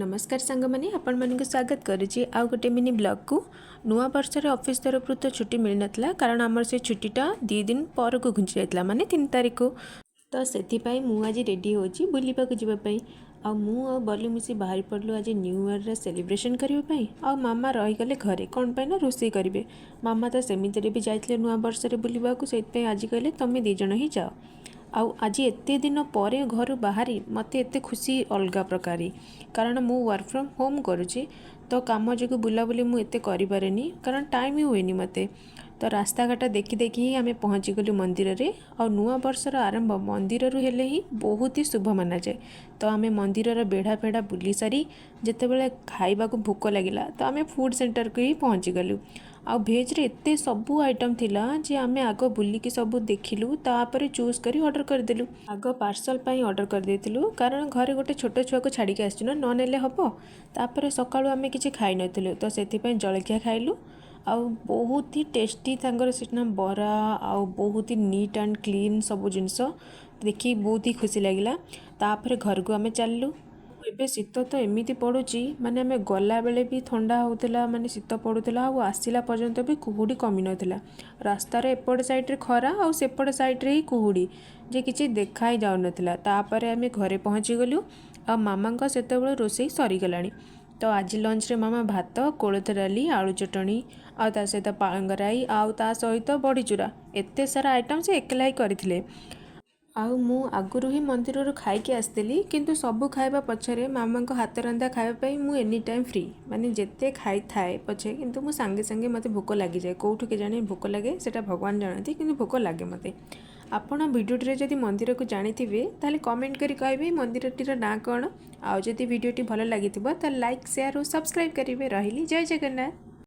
ନମସ୍କାର ସାଙ୍ଗମାନେ, ଆପଣମାନଙ୍କୁ ସ୍ୱାଗତ କରୁଛି ଆଉ ଗୋଟେ ମିନି ବ୍ଲଗ୍କୁ। ନୂଆ ବର୍ଷରେ ଅଫିସ୍ ତରଫରୁ ତ ଛୁଟି ମିଳିନଥିଲା, କାରଣ ଆମର ସେ ଛୁଟିଟା 2 ଦିନ ପରକୁ ଘୁଞ୍ଚି ଯାଇଥିଲା, ମାନେ 3 ତାରିଖକୁ। ତ ସେଥିପାଇଁ ମୁଁ ଆଜି ରେଡ଼ି ହେଉଛି ବୁଲିବାକୁ ଯିବା ପାଇଁ। ଆଉ ମୁଁ ଆଉ ବଲି ମିଶି ବାହାରି ପଡ଼ିଲୁ ଆଜି ନ୍ୟୁ ଇୟର୍ର ସେଲିବ୍ରେସନ୍ କରିବା ପାଇଁ। ଆଉ ମାମା ରହିଗଲେ ଘରେ, କ'ଣ ପାଇଁ ନା ରୋଷେଇ କରିବେ। ମାମା ତ ସେମିତିରେ ବି ଯାଇଥିଲେ ନୂଆ ବର୍ଷରେ ବୁଲିବାକୁ, ସେଇଥିପାଇଁ ଆଜି କହିଲେ, ତମେ ଦୁଇ ଜଣ ହିଁ ଯାଅ। ଆଉ ଆଜି ଏତେ ଦିନ ପରେ ଘରୁ ବାହାରି ମୋତେ ଏତେ ଖୁସି ଅଲଗା ପ୍ରକାରି, କାରଣ ମୁଁ ୱାର୍କ ଫ୍ରମ୍ ହୋମ୍ କରୁଛି, ତ କାମ ଯୋଗୁଁ ବୁଲାବୁଲି ମୁଁ ଏତେ କରିପାରେନି, କାରଣ ଟାଇମ୍ ହିଁ ହୁଏନି ମୋତେ। ତ ରାସ୍ତାଘାଟ ଦେଖି ଦେଖି ହିଁ ଆମେ ପହଞ୍ଚିଗଲୁ ମନ୍ଦିରରେ। ଆଉ ନୂଆ ବର୍ଷର ଆରମ୍ଭ ମନ୍ଦିରରୁ ହେଲେ ହିଁ ବହୁତ ହି ଶୁଭ ମାନାଯାଏ। ତ ଆମେ ମନ୍ଦିରର ବେଢ଼ା ଫେଢ଼ା ବୁଲି ସାରି ଯେତେବେଳେ ଖାଇବାକୁ ଭୋକ ଲାଗିଲା, ତ ଆମେ ଫୁଡ଼୍ ସେଣ୍ଟରକୁ ହିଁ ପହଞ୍ଚିଗଲୁ। ଆଉ ଭେଜ୍ରେ ଏତେ ସବୁ ଆଇଟମ୍ ଥିଲା ଯେ ଆମେ ଆଗ ବୁଲିକି ସବୁ ଦେଖିଲୁ, ତାପରେ ଚୁଜ୍ କରି ଅର୍ଡ଼ର କରିଦେଲୁ। ଆଗ ପାର୍ସଲ୍ ପାଇଁ ଅର୍ଡ଼ର କରିଦେଇଥିଲୁ, କାରଣ ଘରେ ଗୋଟେ ଛୋଟ ଛୁଆକୁ ଛାଡ଼ିକି ଆସିଛୁ ନା, ନ ନେଲେ ହେବ। ତାପରେ ସକାଳୁ ଆମେ କିଛି ଖାଇନଥିଲୁ, ତ ସେଥିପାଇଁ ଜଳଖିଆ ଖାଇଲୁ। ଆଉ ବହୁତ ହି ଟେଷ୍ଟି ତାଙ୍କର ସେଠି ବରା, ଆଉ ବହୁତ ହି ନିଟ୍ ଆଣ୍ଡ କ୍ଲିନ୍ ସବୁ ଜିନିଷ ଦେଖିକି ବହୁତ ହି ଖୁସି ଲାଗିଲା। ତାପରେ ଘରକୁ ଆମେ ଚାଲିଲୁ। ଏବେ ଶୀତ ତ ଏମିତି ପଡ଼ୁଛି, ମାନେ ଆମେ ଗଲାବେଳେ ବି ଥଣ୍ଡା ହେଉଥିଲା, ମାନେ ଶୀତ ପଡ଼ୁଥିଲା, ଆଉ ଆସିଲା ପର୍ଯ୍ୟନ୍ତ ବି କୁହୁଡ଼ି କମିନଥିଲା। ରାସ୍ତାର ଏପଟ ସାଇଡ଼୍ରେ ଖରା ଆଉ ସେପଟ ସାଇଡ଼୍ରେ ହିଁ କୁହୁଡ଼ି ଯେ କିଛି ଦେଖା ହିଁ ଯାଉନଥିଲା। ତାପରେ ଆମେ ଘରେ ପହଞ୍ଚିଗଲୁ ଆଉ ମାମାଙ୍କ ସେତେବେଳେ ରୋଷେଇ ସରିଗଲାଣି। ତ ଆଜି ଲଞ୍ଚରେ ମାମା ଭାତ, କୋଳଥ ଡାଲି, ଆଳୁ ଚଟଣି, ଆଉ ତା ସହିତ ପାଳଙ୍ଗ ରାଇ, ଆଉ ତା ସହିତ ବଡ଼ିଚୁରା, ଏତେ ସାରା ଆଇଟମ୍ ସେ ଏକଲା ହିଁ କରିଥିଲେ। ଆଉ ମୁଁ ଆଗରୁ ହିଁ ମନ୍ଦିରରୁ ଖାଇକି ଆସିଥିଲି, କିନ୍ତୁ ସବୁ ଖାଇବା ପଛରେ ମାମାଙ୍କ ହାତ ରନ୍ଧା ଖାଇବା ପାଇଁ ମୁଁ ଏନି ଟାଇମ୍ ଫ୍ରି। ମାନେ ଯେତେ ଖାଇଥାଏ ପଛେ, କିନ୍ତୁ ମୁଁ ସାଙ୍ଗେ ସାଙ୍ଗେ ମୋତେ ଭୋକ ଲାଗିଯାଏ। କେଉଁଠୁ କେଜାଣି ଭୋକ ଲାଗେ, ସେଇଟା ଭଗବାନ ଜାଣନ୍ତି, କିନ୍ତୁ ଭୋକ ଲାଗେ ମୋତେ। ଆପଣ ଭିଡ଼ିଓଟିରେ ଯଦି ମନ୍ଦିରକୁ ଜାଣିଥିବେ, ତାହେଲେ କମେଣ୍ଟ କରି କହିବେ ମନ୍ଦିରଟିର ନାଁ କ'ଣ। ଆଉ ଯଦି ଭିଡ଼ିଓଟି ଭଲ ଲାଗିଥିବ, ତାହେଲେ ଲାଇକ୍, ସେୟାର ଓ ସବସ୍କ୍ରାଇବ୍ କରିବେ। ରହିଲି, ଜୟ ଜଗନ୍ନାଥ।